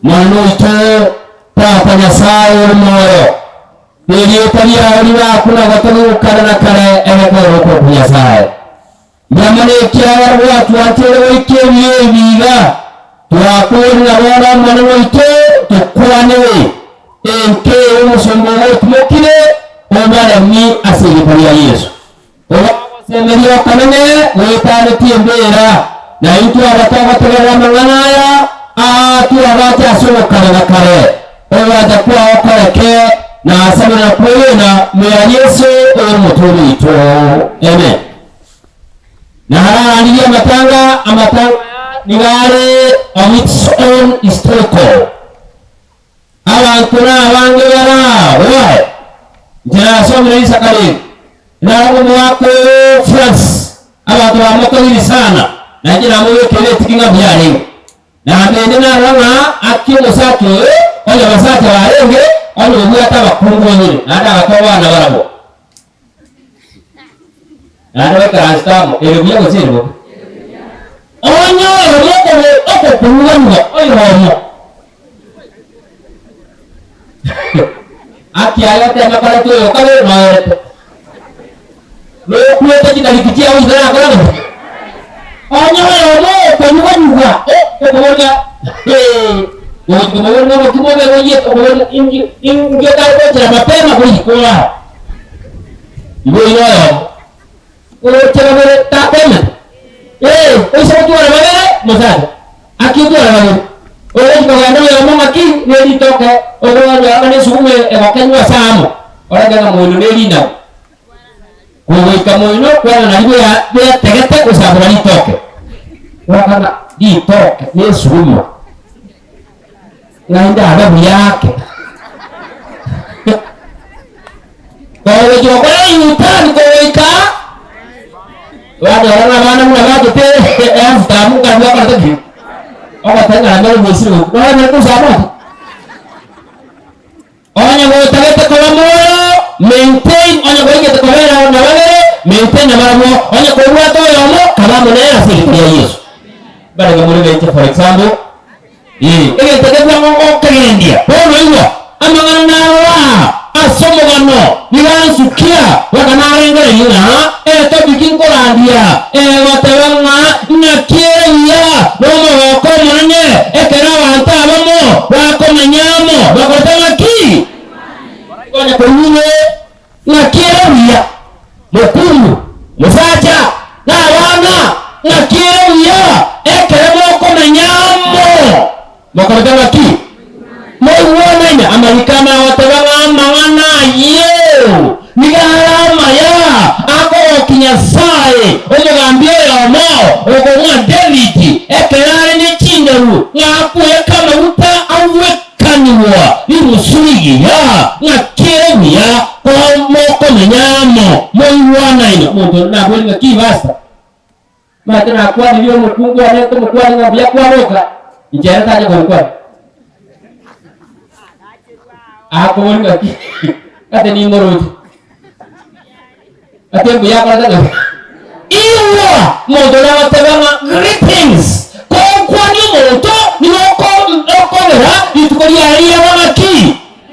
Monene oito, Tata Nyasae ore moyo, erieta riao rirakwe na gotogia kare na kare egekogera okorokwa Nyasae. Mbuya mono ekiagera gwatwancheire goika ebiya ebi iga, twakoorire bono Omonene oito, tokwanere enka eye omosomba ogo otimokire, obaremie ase erieta ria Yeso. Obagosemeria okonene goetanetie embeera, na intwe aba togotegerera amang'ana aya aa twagache ase ogokare na kare. Ogwancha kwao koreke, na asabire na kwegena ime ya Yeso oyore Omotooria oito. Amen. Nararanirie amatanga, amatanga aya nigo are on its own historical. Abanto nabange baragwae. Inche nasomire risaka riri, nare omogaka o France, abanto bamotogiri sana, na inche namobekeire etiki ng'a buya arenge. Naende narora ng'a akia omosacha oyo, onye abasacha barenge, onye obwate abakungu babere, naende agatoa abana barabwo. Naende baikaransete amo, ere buya gose ere bobe? Onye oyomo okobe- okokuruganigwa, oyomo. Aki aye oteme koreta oyo okabere noerete. Nokwete chitariki chiao chitarakora gose. Onye oyomo okonyuganyugwa, okoboria gochi komoboria nobokima obe boyie okoboria inki inki otari gochera mapema goika orare. Igo oyio oyomo oroche babere takomenya. Ee, oise gotwara babere mosacha, aki otware babere. Ogochi kogenda oyomo ng'aki ne ritoke okonyora ng'a nesuguma egokenywa ase amo, orenge ng'a moino ne rinagu. Kogoika moino kwana nario bea beategete gosabora ritoke. Gwakana ritoke nesuguma ng'ai ndabe buya ake. Kogochia gokora U-turn kogoika banyora ng'a abana buna bachete eafter nkarwa bakorete ki? Ogoteba ng'a nare bwesire goku nore nare gosaba oti. Onye gotagete koba moyo, maintain, onye goikete kobera na babere, maintain nabarabwo, onye kobwate oyomo, kaba amo nere ase erieta ria Yeso. Mbarenge more benche for example, ee, egento ekio bwango ngokegendia, bono igwa, amang'ana naro aa ase omogano nigo ansukia goika narengereria ng'a etopic nkorandia egoteba ng'a ng'aki ere buya nomogoko omonene ekero abanto abamo bakomenya amo bakorete ng'aki? Konya koigwa ng'aki ere buya mokungu, mosacha, na abana, ng'aki ere buya ekero mokomenya amo mokorete ng'aki? Moigwanaine amariko amaya goteba ng'a amang'ana ayio nigo are amaya akogokia Nyasae, omogambi oyomo okorwa David, ekero are ne chinderu, ng'a akweka amaguta agwekanigwa rimusu rigiya, ng'a kere buya komokomenya amo moigwanaine. Omonto onde nabori ng'a ki pastor? Omanyete nakwanirie omokungu one nkomokwania ng'a mbuya kwaboka, inche ere tanya gonkwania. Akoboria ng'aki ate ning'oroche, ate mbuya akorete ng'aki. Igwa omonto oria agoteba ng'a greetings, kogokwania omonto nigo oko- okogera rituko riaye riaba ng'aki?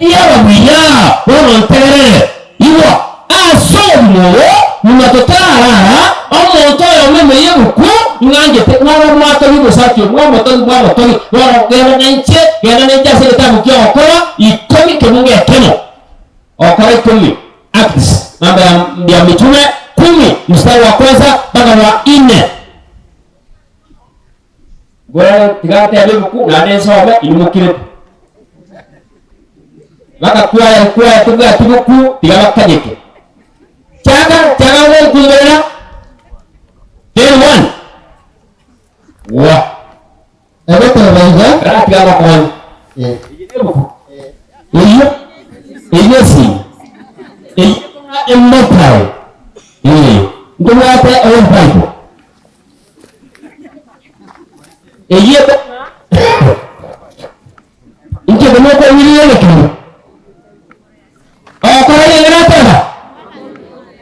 Riaba buya. Bono ntegerere, igwa, ase obogima obo nyuma totararara, omonto oyomo ime y'ebuku ing'anchete, ng'ora mwatogi omosacha oo, mwamotogi, mwamotogi, bono genda nainche, genda nainche ase egetabu ki'Ogokora ikomi ekebungo ekemo. Ogokora ikomi, Acts, namba ya, ya Mitume kumi mstari wa kwanza mpaka wa ine. Bono tiga ntebe ebuku naende nsome inwe mokirete. Bagakwaya kwaya tobwati buku tiga bakanyeke. Chaka chaka gonkumborera. Then one. Wa. Egoteba iga. Ratiga gokonya. Eh. Eye nebuku. Eyio eyio esimi. Eyio emobile. Eh. Ntobwate old Bible. Eyio inche komokoinyerire egekeru ogokora rende nateba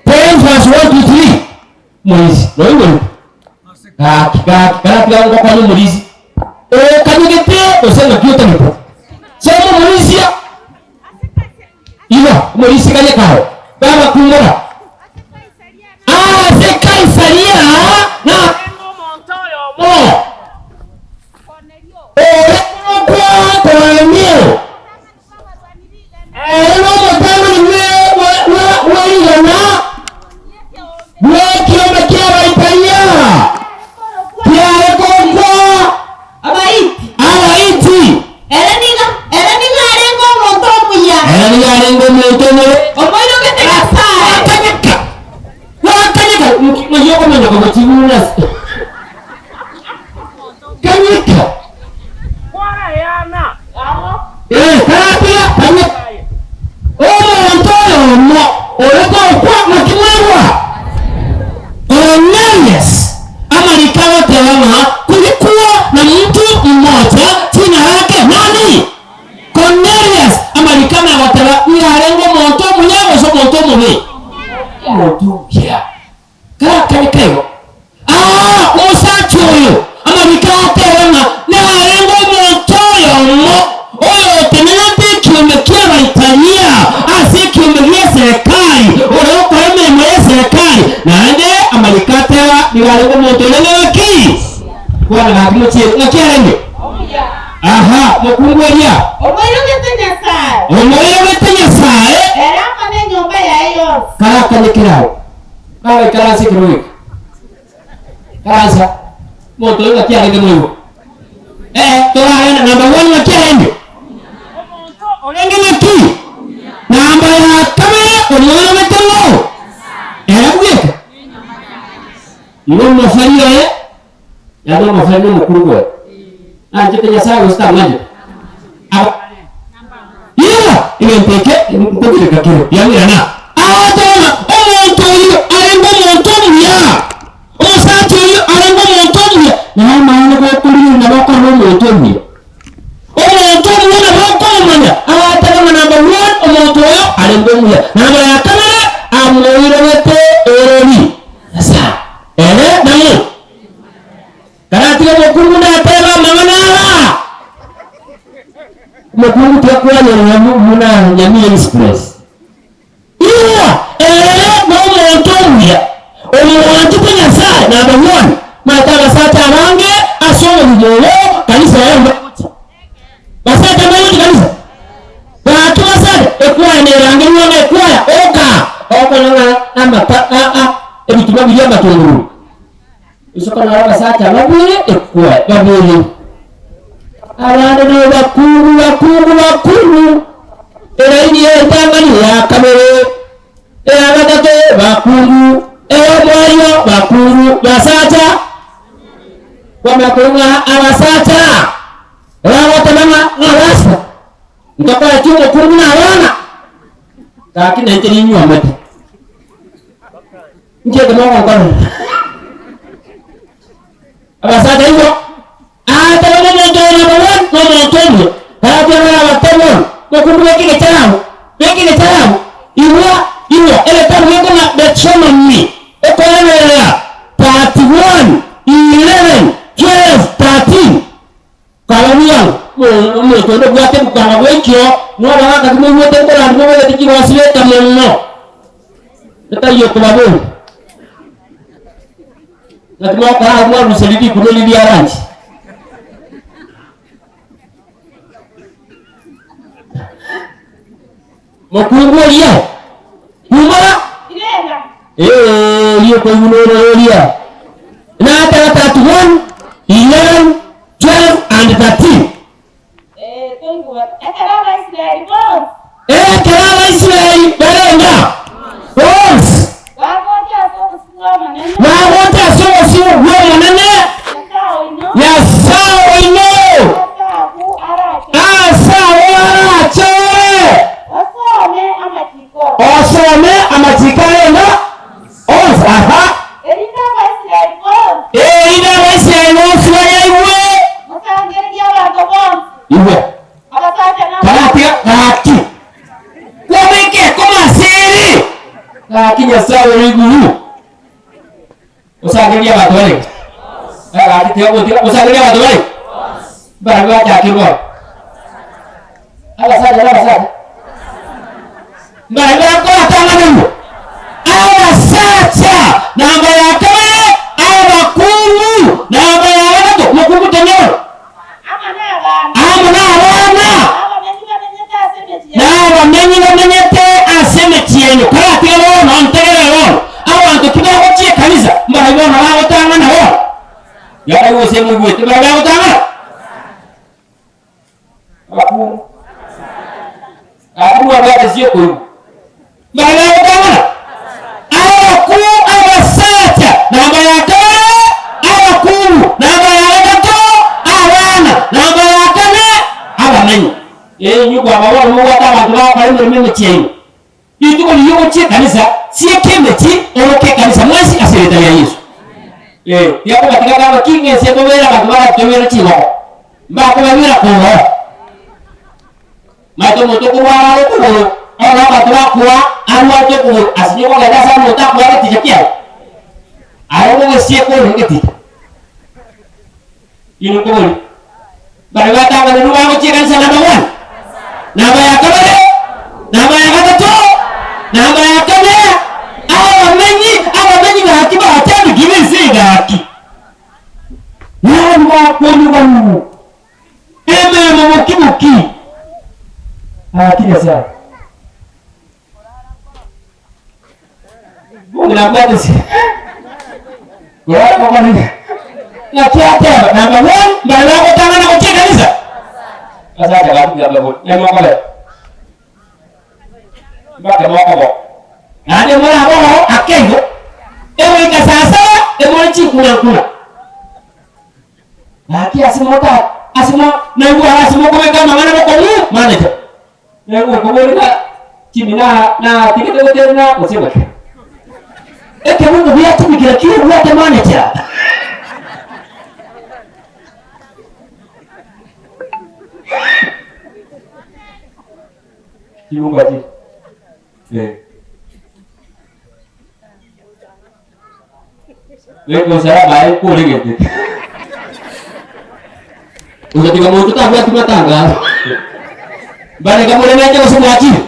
10 verse 1 to 3 morisi noigorete gaki gaki karatiga ngokonya omorisi okanyegete gose ng'aki otagete. Morisiganie kare, babakumora. Ase Kaisaria narenge omonto oyomo ore korokwa Kornelio, ere nomotang'ani bwe rigana bw'ekiombe ki'Abaitalia, kiare korokwa Abaiti. Ere nigo ere nigo arenge omonto omuya. Ere nigo arenge omonto omobe. Omoirogete Nyasae. Gwakanyeka, gwakanyeka, ng'ai okomanya kogochigura ase kanyeka. Eh, karatiga kanyeka. Omonto oyomo ore korokwa naki mwerwa? Kornelius. Amariko agoteba ng'a kulikuwa na mtu mmoja jina lake nani? Kornelius. Amariko amagoteba nigo arenge omonto omuya gose omonto omobe? Omonto omuya. Karakane kaigo. Aa, omosacha oyo, amariko agoteba ng'a narenge omonto oyomo oyotenenerete ekiombe ki'Abaitalia ase ekiombe gi'eserekari, ore gokora emeremo y'eserekari, naende amariko ateba nigo arenge omonto orenge ng'aki? Kwana gaki mochie, ng'aki arenge? Aha, mokungu oria. Omoirogete Nyasae. Omoirogete Nyasae. Ere amo nenyomba yaye yonsi. Karakanye kerao, kagaikaransa ekerogo eke. Karansa, omonto oyo ng'aki arenge moigo? Eh, toragende, number one ng'aki arenge? Omonto orenge ng'aki? Namba ya kabere omoirogete ng'o? Ere bweka. Igo omosani oye, yaani omosani na omokungu oye, nanchete Nyasaye gose tamwanchete? Aba Igo egento eke nkogereka kere, riang'irana. Agateba ng'a omonto oyio arenge omonto omuya, omosacha oyio arenge omonto omuya, naye amaene gokorigereria nabo okorora omonto omuya. Omonto omuya nabo okomomanya, agateba ng'a number one omonto oyo arenge omuya, namba ya kabere amoirogete orori Nyasaye. Ere nang'o? Karatiga omokungu natebe amang'ana aya. Omokungu tiakwanerera buna Nyamira Express. Igwa, ere nomonto omuya, omwanchete Nyasaye, number one, maete abasacha abange ase omobimo obo kanisa yaye mbagocha. Basacha mbagochi kanisa? Gaki basacha, ekwaya nerangerigwe ng'a ekwaya oka, okonyora ng'a amata aa ebitunwa biria amatunguru. Ase okonyora abasacha babere ekwaya babere, abande nabo bakungu bakungu bakungu, eraini y'entang'ani eya kabere, eya gatato bakungu, ey'omoerio bakungu, basacha kwamanya korwa ng'a abasacha bagoteba ng'a ng'abasa ntokore ki omokungu na abana, gaki nainche ninywomete. Inki eke mogonkorera? Abasacha igo, aatebe nomonto oyo number one, nomonto omuya, karatianere abate bono, mokungu beka egechara abwo, beka egechara abwo, igwa, igwa, egetabu gekong'a Deuteronomy, okoeberera 31, 11, 12, 13, Kaba bwango, omonto onde obwate obokanga bw'ekio, nobagaka timoigwete nkorandi mobegete chigosi beka mono, etari okobaboria. Naki mokora abwo mwaruseria rikuno riria ria lunch. Mokungu oria, kumora, ee, oria okoigwa noro oria. Nateba 31, 11, 12 and 13. Ekero Abaisraeli bonsi. Ekero Abaisraeli barenge bonsi. Bagocha ase obosio bw'Omonene. Bagocha ase obosio bw'Omonene. Nyasae oino. Nyasae oino. Ase agwo arache. Ase agwo arachore. Osome amachiko. Osome amachiko arenge onsi. Aha. Erinde Abaisraeli bonsi. Erinde Abaisraeli bonsi bayaigwe. Mosangererie abanto bonsi. Igwe. Abasacha na Karatiga gaki. Kwabeka ekoma ase ere. Gaki Nyasae ore iguru. Osangererie abanto bare. Gaki tiga gotiga osangererie abanto bare. Mbarabwo bachakire bono. Abasacha na abasacha. Mbaria bakoratang'anerwe, abasacha, namba ya kabere, abakungu, namba ya gatato, mokungu tonyora, amo nabana, na abamenyi bamenyete ase emechie yaino. Karatiga bono, ntegerere bono, abanto tibagochia ekanisa, mbaria bono bagotang'ana bono. Yaraigwa gose moigwete, mbaria bagotang'ana. Abakungu. Abwo mwabwate ase okoigwa. Mbaria bagotang'ana. Abakungu abasacha, namba ya kabere, abakungu, namba ya gatato, abana, namba ya kane, abamenyi. Inwe kwaba bono mobwate abanto bagokora emeremo emechie yaino. Rituko riria ogochia ekanisa, sieka emechie, oroke ekanisa mwensi ase erieta ria Yeso. Ee, tiakobatiga kaba ki ng'a ense tobere abanto baratoibere chingoko, mbakobabera korwa oo. Maete omonto okorwara are okogoro, orore abanto bakoa arwarete okogoro, asinye okogenda ase omonto akoa egeticha kiaye, aye ogogesieka ore egeticha. Inwe nkoboria, Baria batang'anirwe bagochia ekanisa namba one, namba ya kabere, namba ya gatato, namba ya kane, abamenyi, abamenyi gaki bachandekire ense gaki. Yaani bakonywa emeremo boki boki. Gaki Nyasaye. Mungu nabwate si. Korara kokonene. Naki ateba, number one, mbare bagotang'ana gochia ekanisa. Asacha gaki number one, nemokore. Mbake mokobo. Naende more aboro ake igo. Egoika saa saba, emore chinkunankuna. Gaki ase mota, ase mo, naigwa ase mokobeka amang'ana bokong'u, manager. Nere okoboria ng'a chimi natigete gotenena gose gocha. Ekebungo giatumikire ki obwate manager? Chibungo chi. Eh. Beka osalaba aye nkoregete. Ogatiga monto tabwati matangazo. Barega more nainche gose mwachire.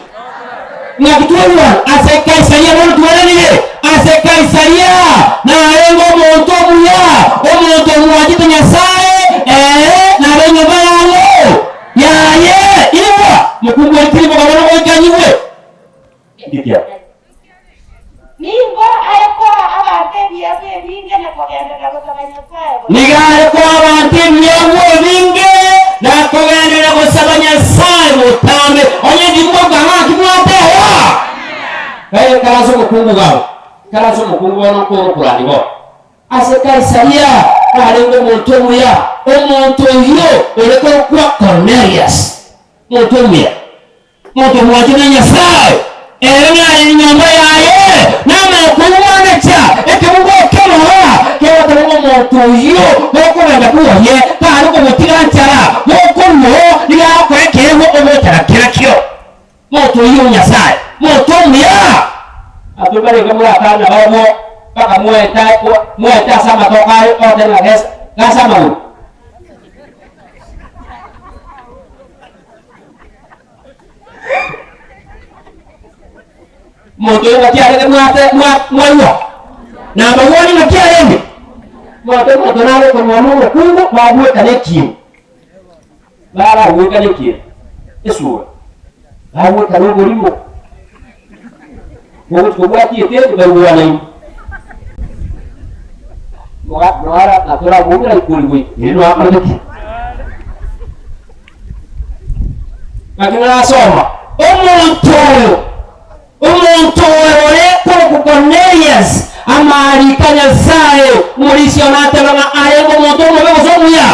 Ng'aki twaigwana ase Kaisaria bono twaranire ase Kaisaria narenge omonto omuya, omonto omwanchete Nyasae, ere na ab'enyomba yang'o yaye. Igwa, mokungu oritire boka bono goika anyigwe. Ndikia. Nigo are koa abanto ebiegwa ebinge na kogenderera gosaba Nyasae botambe. Nigo are koa abanto ebiegwa ebinge na kogenderera gosaba Nyasae botambe. Onye ndimoka ng'aki mwateeba? Kaye kare ase omokungu gao, kare ase omokungu bono nkore okorani bono. Ase Kaisaria narenge omonto omuya, omonto oyio ore korokwa Kornelius, omonto omuya. Omonto omwanche na Nyasae, ere naye enyomba yaye, namanye koigwanecha ekebugo ekemoa kegoteba ng'a omonto oyio gokogenda bwoye tari komotiga nchara, gokorua oo nigo agokora ekeegwa ogochara kerakio. Monto oyio o Nyasae, monto omuya. Abwo barenge morakare nabarabwo bakamoeta moete ase amatoke aye ogoteba ng'a gesa gase amagoro. Omonto oyo ng'aki arenge mwate mwa mwaigwa? Nababwani ng'aki arenge? Mwate omonto nare okonywoma omokungu bagwekana ekieni. Baragwekana ekieni, esura, bagwekana oborimo, bogochi kobwatia eteni baigwanaine. Moga noara na torabwomera ikori goika ere noakorete ki? Naki narasoma omonto oyo, omonto oyo ore korokwa Kornelius, amariko a Nyasae, omorisia one ateba ng'a arenge omonto omobe gose omuya?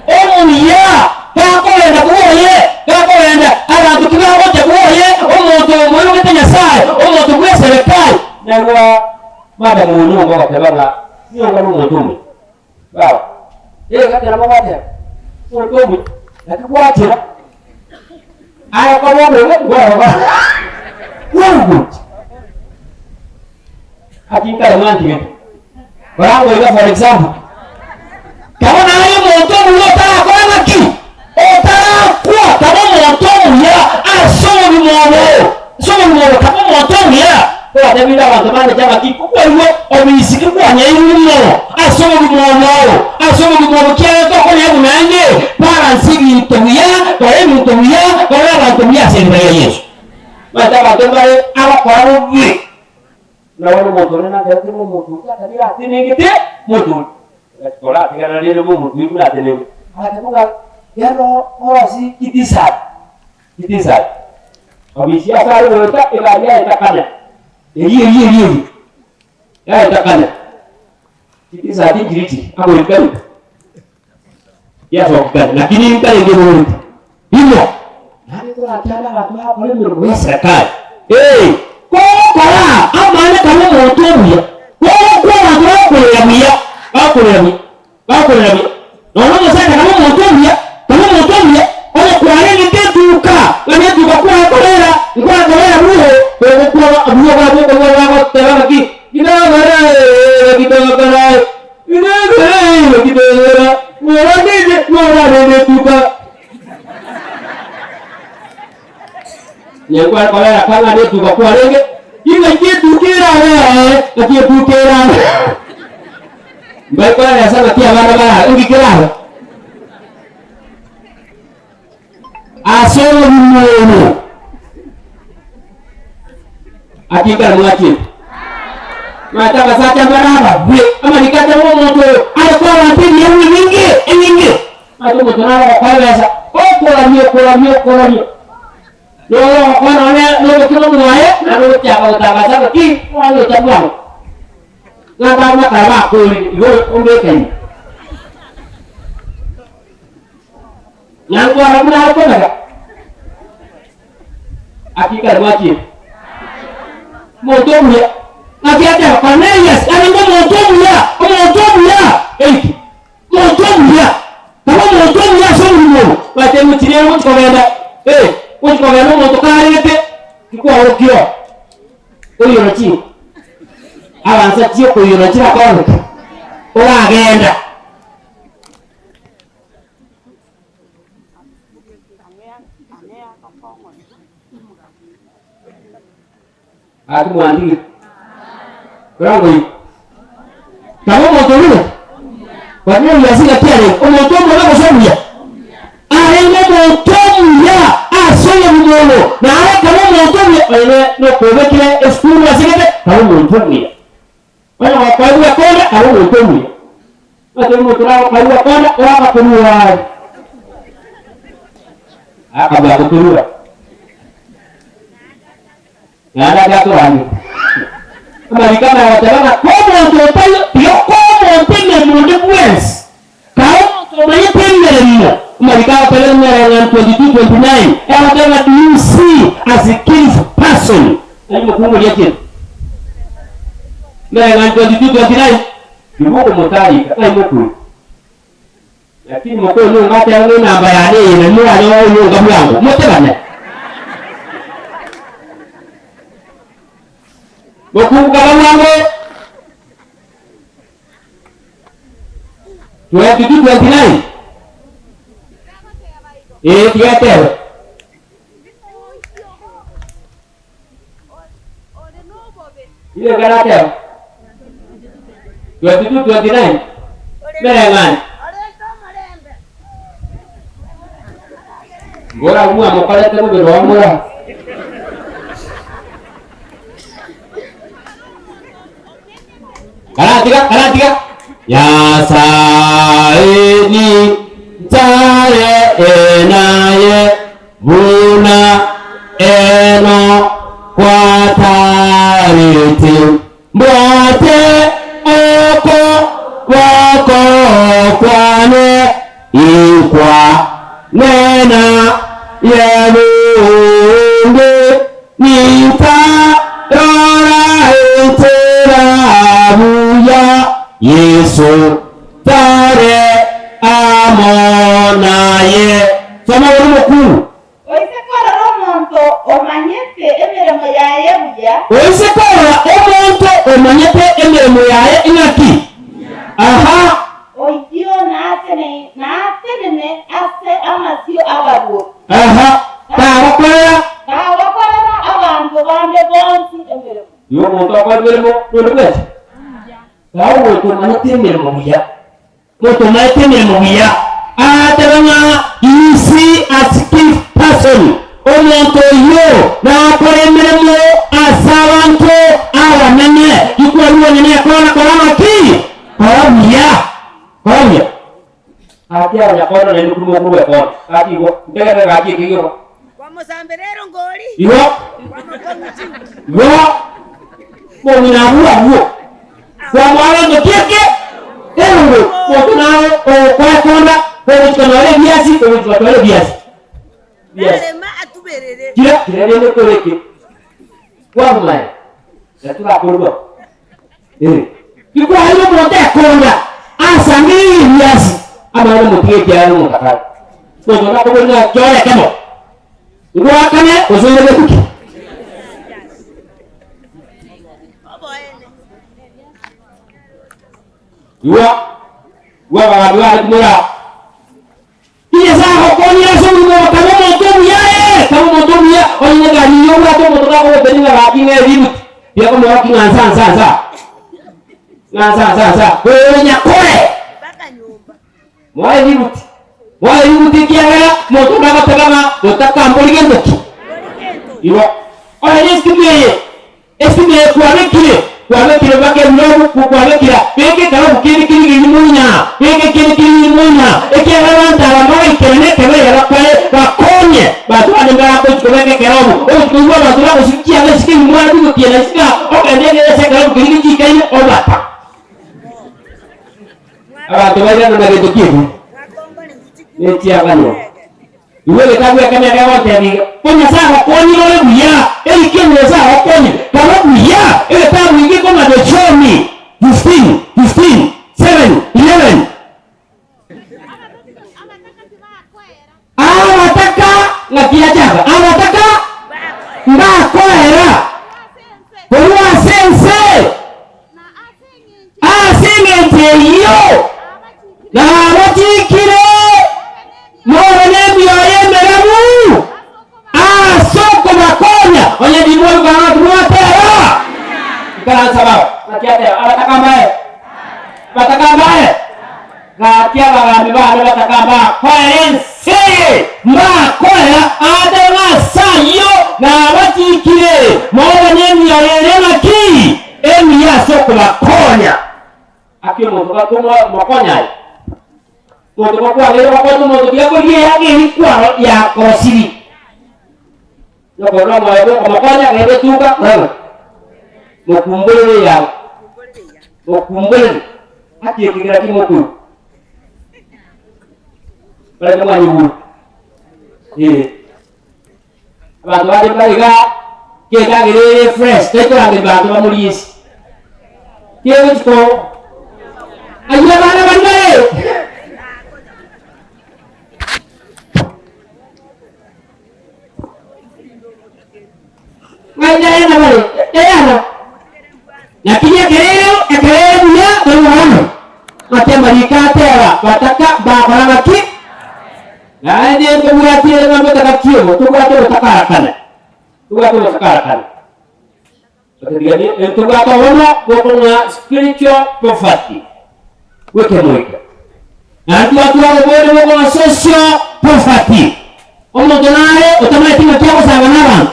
Omuya! Gakogenda bwoye, gakogenda, abanto ki bagocha bwoye, omonto oyo omoirogete Nyasae, omonto bw'eserekari. Naigwa madam oyo nigo ogoteba ng'a nigo nomonto omuya. Baba, ee gaki nabo gwateba, omonto omuya, naki gwachera aye koba omobe ngwarora gwarugochi. Gaki nkare mwantigete, korango iga for example, kaba naye omonto omuya otarakora ng'aki? Otarakwa, kaba omonto omuya ase obogima obo, ase obogima obo. Twatebire abanto bande chiabaki kobwaigwe obisiki bwanyairwe mono ase obogima obo ase obogima obo kiagera tokonya buna ande balance ebinto buya kora ebinto buya kora abanto buya ase erieta ria Yeso. Omanyete abanto mbare abakora bobe buna bono omonto onde natebetie ng'a omonto oria atabire atenengete monto oria agachia korora atigana rende buna omonto oyio buna atenengete agateba ng'a genda orosie chitisati chitisati. Obisia ase are goeta egari yaetakana, eria eria eria eria yaetakana, chitisati nchirichiri agoika yasokikana, lakini nkarenge boreti rimo naende torachande abanto bagokora emeremo ya serikali ee kogokora amang'ana kare omonto omuya, kogokwa abanto bagokorera buya bagokorera buya. Bakorera buya. Nonya omosacha kaba omonto omuya, kaba omonto omuya, onye kwarengete etuka, ng'a netuka kwakorera, nkwakorera buo, kogokwa buo bwabo okobua bagoteba ng'aki, Inagara ee, gaki togokora ee, inagara ee, gaki togokora, ng'ora ninde, ng'ora rende etuka. Nyankore korera kang'a netuka kwarenge, ing'aki etuka erabe ee, ng'aki etuka erabe. Mbaikore ase ng'aki abana barabe, inki kerabe? Ase obogima obo. Ati nkare mwachiete. Maete abasacha mbare ababe, amariko ateba omonto oyo are koa abanto ebiegwa ebinge, ebinge. Maete omonto nare ogokoa ebesa, okoraria okoraria okoraria. Noyo ogokoa nonye nobokima bwaye, naende ogochaka gotangasa ng'a ki, ogocha bwango. Ng'a bamakara bakoorire, igo ombekaine. Nyankwara buna are komera, akikare mwachiete. Omonto omuya, ng'aki ateba Cornelius arenge omonto omuya, omonto omuya, eiki, omonto omuya, kaba omonto omuya ase omorimo obo, omanyete ngochi rero ngochi kogenda, eh, ngochi kogenda omonto karete, tikwarokire oo. Koiyora chinko, abansa chi'okoiyora chirakororoke, oragenda. Gaki mwantigire, korangoigwe. Kaba omonto omuya, Kornelio ase gati arenge omonto omobe gose omuya? Arenge omonto omuya ase obogima obo, na arekane omonto omuya, onye nokobekire esukuru ase gete, kaba omonto omuya. Onye gokoegwa ekonda, kaba omonto omuya. Onye omonto oragokoegwa ekonda, oragakorua are. Akabua gotorua. Naende ake atoranire. Amariko amaya goteba ng'a komonto otaiyo, tiga komonto emeremo onde bwensi, kae omonto omanyete emeremo. Amariko agoteba emereng'ano 22:29, egoteba ng'a do you see a skillful person? Aye omokungu oria kinto. Emereng'ano 22:29, Ribuku motarika, ng'ai mokoigwa? Lakini mokoigwa ng'a atebe ng'a enamba yane eye nari moranyore oyonga bwango, motebane. Mokungu kaba bwango 22 29 ee tiga etebe. Ire karateba 22 29 mereng'ani mbora mwamokorete bobe rwamora Karatiga, karatiga. Nyasae ni nchare enaye buna eno kwatarete. Mbwate okoboko kwane inkwa nena y'ebunge Nintarora enchera buya, Yeso tare amo naye. Soma ore omokungu. Oise korora omonto omanyete emeremo yaye buya. Oise korora omonto omanyete emeremo yaye ing'aki? Aha. Oyio natenene ase amasio 'abarwoti. Aha. Tagokorera. Tagokorera abanto bande bonsi emeremo. Igo. Omonto okore emeremo nonde bwensi? Kaa omonto omanyete emeremo buya. Omonto omanyete emeremo buya aratebe ng'a you see a skilled person, omonto oyio nakore emeremo ase abanto abanene, rikwarigwa onye nekora nakora ng'aki? Kora buya, kora buya. Gaki abanyakondo naende korwa okorwa ekondo, gaki igo, ntegerere gaki eke igo. Kwamosambera erongori, Igo, kwamokong'u chinguru. igo, mong'ina abwo abwo, kwamoa gento ki eke? Erongori. Monto nare ogokoekonda, kogochika nore ebiasi, kogochika tore ebiasi. Ebiasi. Narema atuberere. Kira, kira rende kore eke, kwamomanya, na torakorwa. Eh, tikwaire omonto ekonda asangererie ebiasi amang'ana omotige ekiagera nomotakare. Omonto nakobori ng'a chora ekemo, ngoakane gose ore getuki. Oboene. Igwa, igwa abagambi bane timora. Ki Nyasae agokonyire ase obogima obo kabe omonto omuya ee, kabe omonto omuya, onye negari eyio obwate omonto gakogotebia ng'a gaki ng'a ebibuti biakomorokia ng'a nsa nsa nsa, ng'a nsa nsa nsa, oyo nyakore. Mpaka nyomba. Moe ebibuti, moe ebibuti ekiagera monto onde agoteba ng'a otakambori gento ki. Bori gento. Igo, onye nesitima eye. Esime eye kwabekire, kwabekire mpaka ebirogo kwabekira, beka ekarabu kende kerigerie monya, beka ekende kerigerie monya, ekiagera abanto aba mbagaikerane ekebera bakore, bakonye. Banto bande mbaragochi kobeka ekerobu, ogochi koigwa abanto bagosika chianga isiko ebimwana bigotiena isiko aa, ogende ase ekerabu keria gechiikaine obata. Abanto bairana na gento ki'ebibe, ne chiang'anwa. Igo egetabu ekemo ekegontebia iga, Ko Nyasae agokonyire ore buya, erikio ng'a Nyasae agokonyire, kaba buya, egetabu eke gekong'ada Show me 15, 15, 7, 11. Abataka ng'aki yachaka? Abataka mbakoera korwa ase ense. Ase engencho eyio nabachiikire mobe nemioyo emerabu ase okobakonya. Onye ndimori korora ng'a timwateba, ikaransa bao. Naki ateba, Abataka mbae, abataka mbae. Gaki abagambi baane bataka mbakoera ense eye, mbakoera aande ng'a ase ayio nabachiikire, mobe nemioyo ere ng'aki emiya ase okobakonya. Aki omonto gakomokonya aye? Omonto gokwageire gokonya omonto tiakorigia eyanga eria kwaro yakosiri. Nokorora omoyo bw'okomokonya genda etuka korang'o mokumborere eyanga, mokumborere haki ekegera kimokuru bareke mwanyigure eh. Abanto bande mbare iga kendagera ere fresh tekorangeria banto bamoriesi kegochi ko ayio abana baria bare Ng'ai Diana bare? Diana. Lakini ekerero ekerero buya tari bono. Ng'aki amariko ateba bataka mbakora ng'aki? Naende ntobwati ere ng'a motaka ki obo? Tobwate ogotakara-kana. Tobwate ogotakara-kana. Bakatigania, ntobwate obomo bw'okong'a spiritual poverty, bw'ekemoika. Naende twatwara obonde bw'okong'a social poverty. Omonto nare otamaeti ng'aki agosanga n'abanto,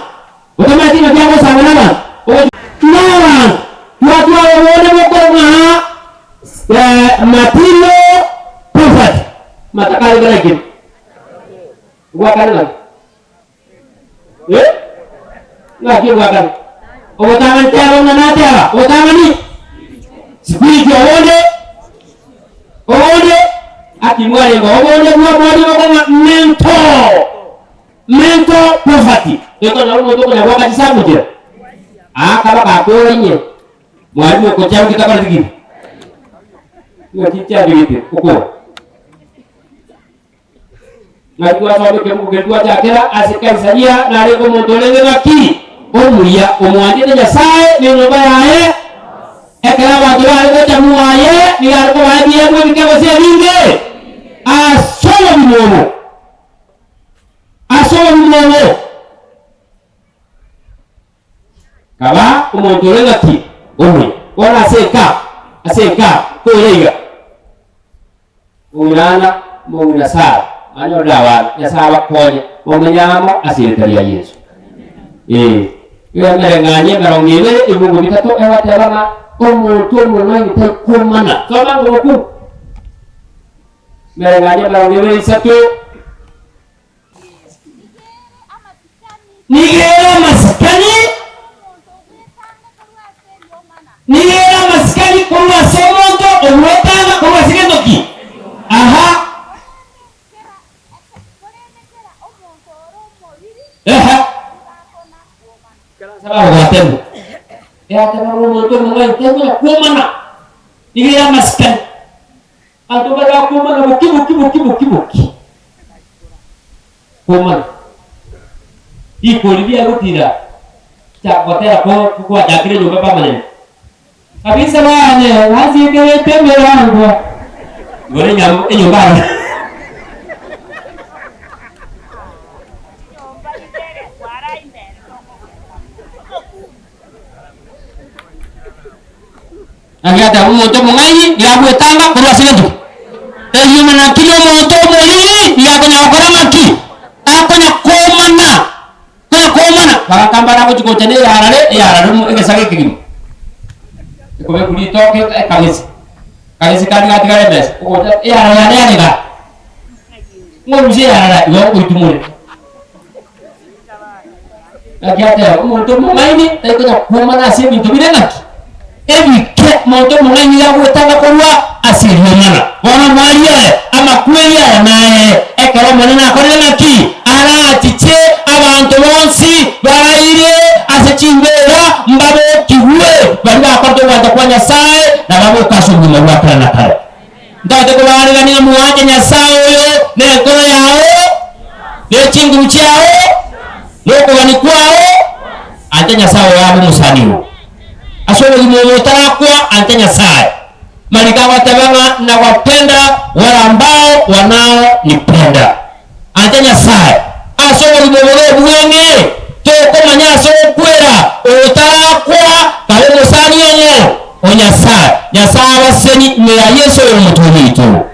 otamaeti ng'aki agosanga n'abanto, ogochi n'abanto. Twatwara obonde bw'okong'a material poverty, mataka arenge naikire. Ngwakane ng'aki? Eh? Ng'aki ogwakana? Ogotang'ani teba buna nateba, ogotang'ani spiritual obonde obonde aki mwarenge obonde bwa mwari bokong'a mental mental poverty ekonyora omonto okonya goaka chisabu chira akaba gakora inye mwarimu okochia takoreti kinto ng'aki nchiabegete okora Naki twasoma ekebugu keria twachakera ase Kaisaria, narenge omonto orenge ng'aki? Omuya, omwanchete Nyasae na enyomba yaye. Ekero abanto bare gocha mwaye, nigo are kobaa ebiegwa ebike gose ebinge ase obogima obo, ase obogima obo. Kaba omonto ore ng'aki? Omuya. Bono ase enka, ase enka, koira iga. Mong'ina Ana, mong'ina Sara, manyorire abana, Nyasae abakonye, momenye amo ase erieta ria Yeso. Ee, igo emereng'anio emerongo ebere ebungo bitato egoteba ng'a omonto omong'aini taikomana. Soma ng'a omokungu. Emereng'anio emerongo ebere isato. Nigo ere amasikani, nigo ere amasikani korwa ase omonto ogwetanga korwa ase gento ki? Aha. Ehe. Ase bagogotemwa. Eateba ng'a omonto omong'aini takonya kwomana. Nigo ere amasikani. Abanto mbare bakwomana boki boki boki boki boki. Kwomana. Rikori riagotira chaka gotera ko kwachakire nyomba permanent. Kabisa bane bansingerete emerango. Igo ne enyam enyomba aroro. Chinyomba ibere kwaraimere tokogoka. Naki ateba, Omonto omong'aini nigo agwetanga korwa ase egento ki? Eriomana naki nomonto omoriri nigo akonya gokora ng'aki? Akonya komana, konya komana. Bagakamba nagochia gocha na eyarare, eyarare omo egesaga ekegima. Ekobekwa ritoke ekagesi, kagesi kande gatigara emesa, ogocha eyarare yane yane igaa, ng'orusie eyarare igo oitumore. Naki ateba, Omonto omong'aini taikonya kwomana ase ebinto bire ng'aki? Ebike. Omonto omong'aini iga agwetanga korwa ase eriomana. Bono mwaria oye, amakweri aya naye, ekero Omonene akorire ng'aki? Arachiche abanto bonsi baraire ase chimbeera mbabokigwe, baria bakorete ogwancha kwa Nyasae, na baboke ase obogima bwa kare na kare. Ntagete kobaarigania ng'a mwanche Nyasae oyo nenkoro yao, ne chinguru chiao, na okogania kwao, ancha Nyasae oyo abe omosani oo. Ase obogima obo otarakwa, ancha Nyasae. Mariko agoteba ng'a nawapenda wale ambao wanaonipenda. Ancha Nyasae. Ase obogima obo nobweng'e, tokomanya ase ogokwera otarakwa kabe omosani ong'o? O Nyasae. Nyasae abaseni ime ya Yeso oyo Omotoori oito.